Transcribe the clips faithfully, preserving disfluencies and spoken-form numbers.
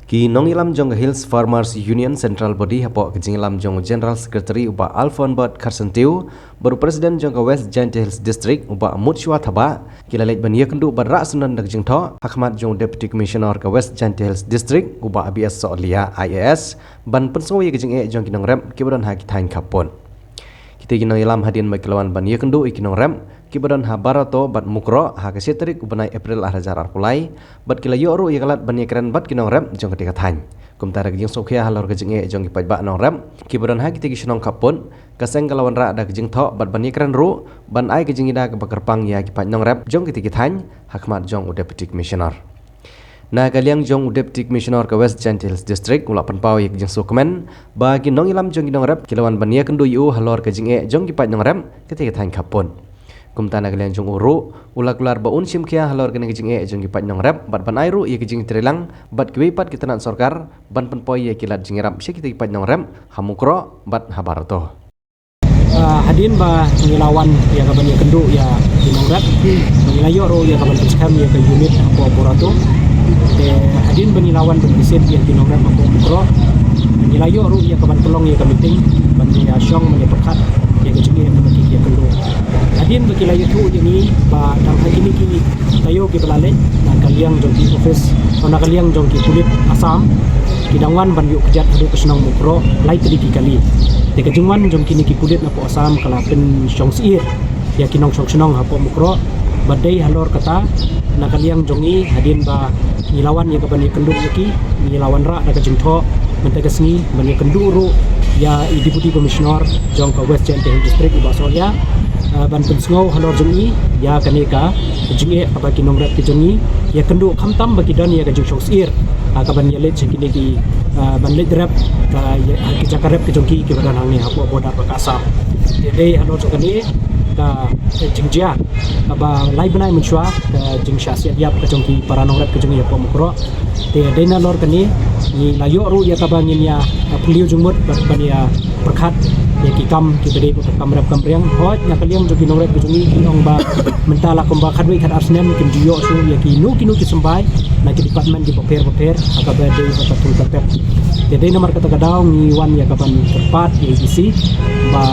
Ki nongïalam jong ka Hills Farmers Union Central Body hapoh ka jingïalam jong u General Secretary u Bah Alfonbert Kharsyntiew bad u President jong ka West Jaintia Hills District u Bah Mutshwa Thabah ki la leit ban ïakynduh bad rah syndon da ka jingthoh ha khmat jong u Deputy Commissioner ka West Jaintia Hills District u Bah B S Sohliya I A S ban pynsngew ïa ka jingeh jong ki nongrep kiba don ha ki thaiñ khappud. Kita ki nongïalam hadien ba ki la wan ban ïakynduh ïa ki nongrep kiba don ha Barato bad Mukroh ha ka shi tarik u bnai April ar hajar arphew lai bad ki la ïoh ruh ïa ka lad ban ïakren bad ki nongrep jong kata ka thaiñ. Kumta da ka jingsngewkhia halor ka jingeh jong ki paidbah nongrep kiba don ha kita ki shnong khappud, ka seng ka la wanrah da ka jingthoh bad ban ïakren ruh ban ai ka jingïada kaba kyrpang ïa ki paid nongrep jong kita ki thaiñ ha khmat jong u Deputy Commissioner. Na ka liang jong u Deputy Commissioner ka West Jaintia Hills District u la pynpaw ïa ka jingsngewkmen ba ki nongïalam jong ki nongrep ki la wan ban ïakynduh ïa u halor ka jingeh jong ki paid nongrep kita ki thaiñ khappud. Kumta na ka liang jong u ruh u la kular ba un shimkhia halor kane ka jingeh jong ki paid nongrep bad ban ai ruh ïa ka jingtreilang bad kiwei pat ki tnat sorkar ban pynpoi ïa ki lad jingïarap sha kita ki paid nongrep ha Mukroh bad ha Barato. Ah, hadien ba ngi la wan ïa ka ban ïakynduh ïa ki nongrep, ngi la ïoh ruh ïa ka ban pynskhem ïa ka unit hapoh Barato. Te hadien ba ngi la wan ban visit ïa ki nongrep hapoh Mukroh, ngi la ïoh ruh ïa ka ban pynlong ïa ka meeting ban ïa shong ban ïa pyrkhat ïa ka jingeh kaba ki ïakynduh. Hadien ba ki la ïathuh ïa ngi ba dang ha kine ki taïew kiba la leit, na ka liang jong ki office, na ka liang jong ki pulit Assam ki dang wan ban ïuh kjat haduh ka shnong Mukroh lai tylli ki kali. Te ka jingwan jong kine ki pulit napoh Assam ka la pynshong syier ïa ki nongshong shnong hapoh Mukroh. Bad dei halor kata, na ka liang jong ngi, hadien ba ngi la wan ïa ka ban ïakynduh ïa ki, ngi la wanrah da ka jingthoh mynta ka sngi ban ïakynduh ruh ïa i Deputy Commissioner jong ka West Jaintia Hills District u Bah Sohliya, ah, ban pynsngew halor jong i ïa kane ka jingeh kaba ki nongrep ki jong ngi ïakynduh, khamtam ba ki don ïa ka jingshong syier, ah, ka ban ïaleit sha kine ki, ah, ban leit rep ka, ïa, ki jaka rep ki jong ki kiba don hangne hapoh border bad ka Assam. Te dei halor jong kane ka jingjia kaba lai bnai mynshuwa ka jingshah siat ïap ka jong ki para nongrep ki jong ngi hapoh Mukroh. Te dei nalor kane ngi la ïoh ruh ïa kaba ngin ïa, ah, phylliew jingmut bad ban ïa pyrkhat ïa ki kam kiba dei bad ka kam rep kam riang. Hooid, na ka liang jong ki nongrep ki jong ngi ki ong ba mynta la kumba khatwei khatar snem kim ju ïoh shuh ïa kino kino ki symbai na ki department kiba pher bapher ha kaba dei bad ka thul ka tep. Te dei namar kata ka daw ngi wan ïa ka ban kyrpad ïa i D C ba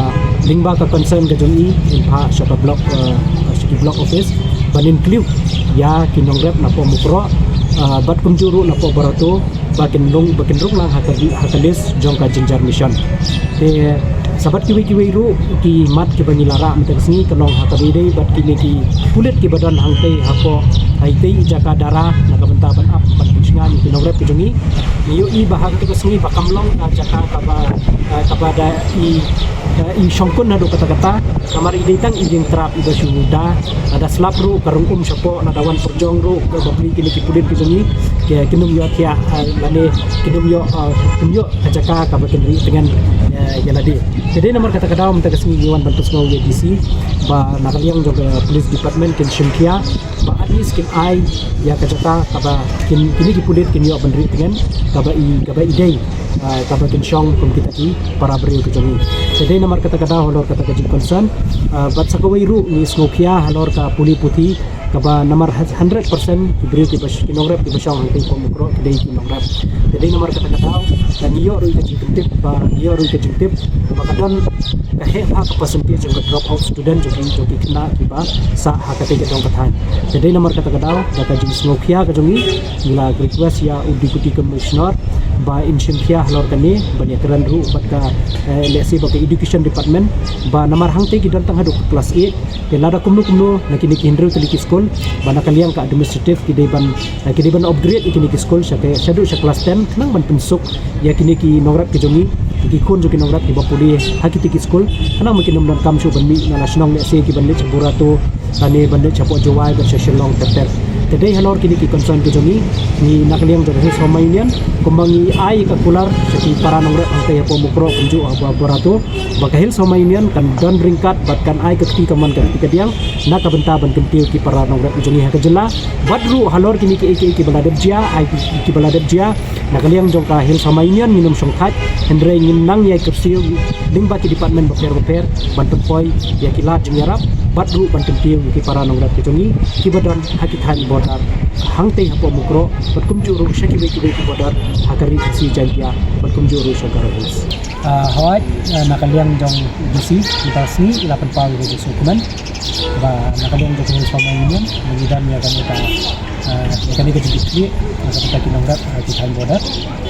lyngba ka concern ka jong i, in phah sha ka block, eh, sha ki block office ban include ïa ki nongrep napoh Mukroh, eh, bad kumjuh ruh napoh Barato ba kin rung, ba kin rung lang ha ka, ha ka list jong ka Ginger Mission. Te sa bad kiwei kiwei ruh ki mat kiba ngi la rah mynta ka sngi ka long ha kaba ïadei bad kine ki pulit kiba don hangtei hapoh, ha itei i jaka Dara na ka bynta ban ap ban pynshngaiñ ïa ki nongrep ki jong ngi. Ngi ïohi ba ha kata ka sngi ba kam long ka jaka kaba, eh, kaba da i, eh, i shongkun haduh katta katta. Namar i dei tang i ïing trap iba shu da, lada slap ruh ka rung um shapoh, lada wan pyrjong ruh ka bapli kine ki pulit ki jong ngi, ki, kin ym ïoh thiah, eh, lane kin ym ïoh, eh, kin ïoh ka jaka kaba kin rieh tngen, eh, ïa lade. Te dei namar kata ka daw mynta ka sngi ngi wan ban pynsngew ïa i D C ba na ka liang jong ka police department kin shimkhia ba at least kin ai ïa ka jaka kaba kin, kine ki pulit kin ïoh ban rieh tngen kaba i, kaba i dei, ah, kaba kin shong kum kita ki para briew ki jong ngi. Te dei namar kata ka daw halor kata ka jingconcern, ah, bad sa kawei ruh ngi sngewkhia halor ka pule puthi kaba namar hundred percent ki briew kiba sh-, ki nongrep kiba shong hangtei hapoh Mukroh ki dei ki nongrep. Te dei namar kata ka daw, te ngi ïoh ruh ïa ka jingkyntip ba, ngi ïoh ruh ïa ka jingtip ba ka don ka heh bha ka percentage jong ka drop out student jong ki, jong ki khynnah kiba sah ha katei ka dong ka thaiñ. Te dei namar kata ka daw, da ka jingsngewkhia ka jong ngi, ngi la request ïa u Deputy Commissioner ba in shimkhia halor kane, ban ïakren ruh bad ka, eh, lehse bad ka Education Department ba namar hangtei ki don tang haduh ka class eight. Te lada kumno kumno na kine ki hynriew tylli ki skul ba na ka liang ka administrative ki dei ban, eh, ki dei ban upgrade ïa kine ki skul sha ka, shaduh sha class ten khnang ban pynsuk ïa kine ki nongrep ki jong ngi, ki khun jong ki nongrep kiba pule ha kiti ki skul, khnang ba kin ym donkam shuh ban mih na la shnong lehse ki ban leit sha Burato, lane ban leit shapoh Jowai bad sha Shillong ter ter. Te dei halor kine ki concern ki jong ngi, ngi na ka liang jong ka Hills Farmers Union, kumba ngi ai ka kular sha ki para nongrep hangtei hapoh Mukroh kumjuh hapoh Burato, ba ka Hills Farmers Union kan don ryngkat bad kan ai ka kti kamon ka kti kadiang na ka bynta ban kyntiew ki para nongrep ki jong ngi ha ka jylla. Bad ruh halor kine kiei kiei kiba la dep jia, ai ki, kiba la dep jia, na ka liang jong ka Hills Farmers Union ngin ym shongthait, hynrei ngin nang ïai kyrsiew lyngba ki department bapher bapher ban pynpoi ïa ki lad jingïarap bad ruh ban kyntiew ïa ki para nongrep ki jong ngi kiba don ha ki thaiñ border hangtei hapoh Mukroh, bad kumjuh ruh sha kiwei kiwei ki border ha ka ri Khasi Jaiñtia, bad kumjuh ruh sha Garo Hills. Ah, hooid, ah, na ka liang jong D C, mynta ka sngi i la pynpaw ïa ka jingsngewkmen ba na ka liang jong ka Hills Farmers Union ngi don ïa kane ka, ah, ïa kane ka jingkitkhlieh na ka bynta ki nongrep ha ki thaiñ border.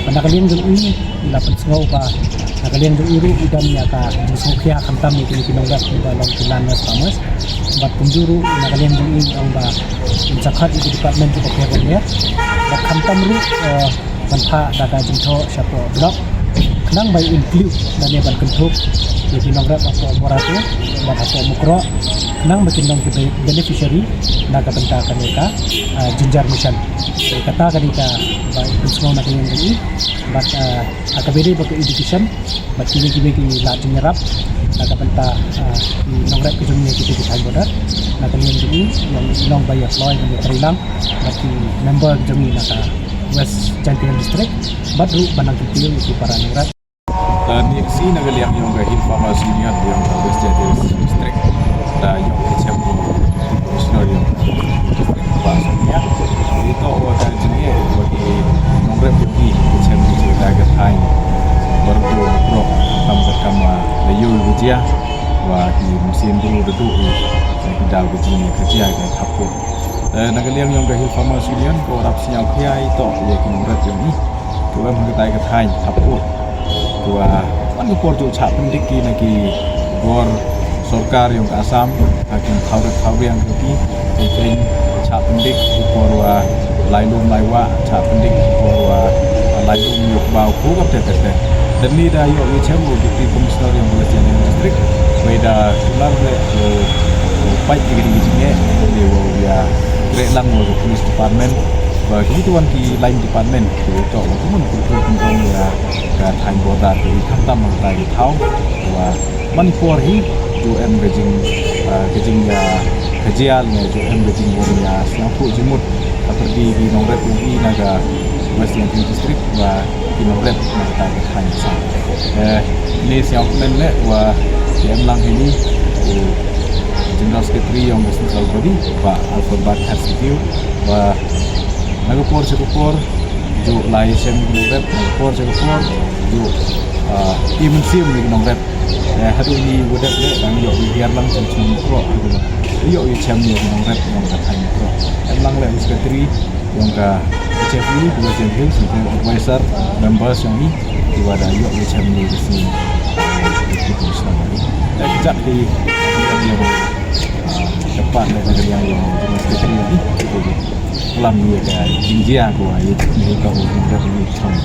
Bad na ka liang jong i, i la pynsngew ba na ka liang jong i ruh i don ïa ka jingsngewkhia khamtam ïa kine ki nongrep kiba long ki land farmers. Bad kumjuh ruh na ka liang jong i, i ong ba in sa khot ïa ki department kiba pher ban leh, bad khamtam ruh, eh, ban phah da ka jingthoh shapoh block khnang ba include lane ban kynthup ïa ki nongrep hapoh Morato bad hapoh Mukroh khnang ba kin long ki be-, beneficiary na ka bynta kane ka, ah, Jynjar Mission. Te kata kane kaba i pynsngew na ka liang jong i. Bad, ah, ha kaba ïadei bad ka education bad kiwei kiwei ki lad jingïarap na ka bynta, ah, ki nongrep ki jong ngi ha kitei ki thaiñ border, na ka liang jong i, i ong ba ïa kloi ban ïatreilang bad ki member jong ngi na ka West Jaintia Hills District, bad ruh ban nang kyntiew ïa ki para nongrep. Te mynta ka sngi na ka liang jong ka Hill Farmers Union jong ka West Jaintia Hills District, da ïoh ka chem u Commissioner jong ka District Bah Sopia. Ito wa ka jingeh wa ki nongrep jong ngi, ka chem ki jingeh da ka thaiñ Mukroh, kam ka kam wa la ïoh ka jia wa ki mynsiem bru da duh i, ki daw ka jingeh ka jia ka thapkut. Eh, na ka liang jong ka Hill Farmers Union ko rap sñiaw khia ito ïa ki nongrep jong ngi. Ko em ha katai ka thaiñ thapkut. Ko, ah, man ka por ju chah pyndik ki na ki bor sorkar jong ka Assam, ha ki thaw rep thaw riang ki ki, ki ken chah pyndik ki por wa lai lum lai wah, chah pyndik ki por wa, ah, lai lum ïoh baw ko ka te te te. Te ni da ïoh ïoh chem u Deputy Commissioner jong ka West Jaintia District, wei da kular le, eh, pait ki ki jingeh, le wa ïa kreh lang wa ka police department, wa ki tuan ki line department, ki to wa kumno kumno kumno ïa ka thaiñ border ki khamtam ka thaw, wa man por hi ju em ka jing, ah, ka jing, ah, ka jia ne ju em ka jingwan ïa sngewthuh jingmut ha pyrdi ki nongrep jong ngi na ka West Jaintia District wa ki nongrep na kata ka thaiñ sa. Eh, ni sngewkmen le wa ki em lang hi ni u General Secretary jong ka Central Body, Bah Alfred Barkhar Syntiew, wa na ka por sha ka por ju lai shem ki nongrep, na ka por sha ka por ju, ah, i mynsiem ki nongrep. Eh, haduh ini u dep le dang ïoh u hiar lang shem shem Mukroh, haduh ïoh u chem ïa ki nongrep jong ka thaiñ Mukroh. Em lang le u secretary jong ka H F U, West Jaintia Hills, u advisor, members jong i, ki wa da ïoh u chem ïa ki sien. Ki tu shnong ni. Eh, jak ki, ah, dapat le ka liang jong u secretary ni, ki tu. Lam ïa ka jingjia ko ïa ni ka u nongrep ni chong.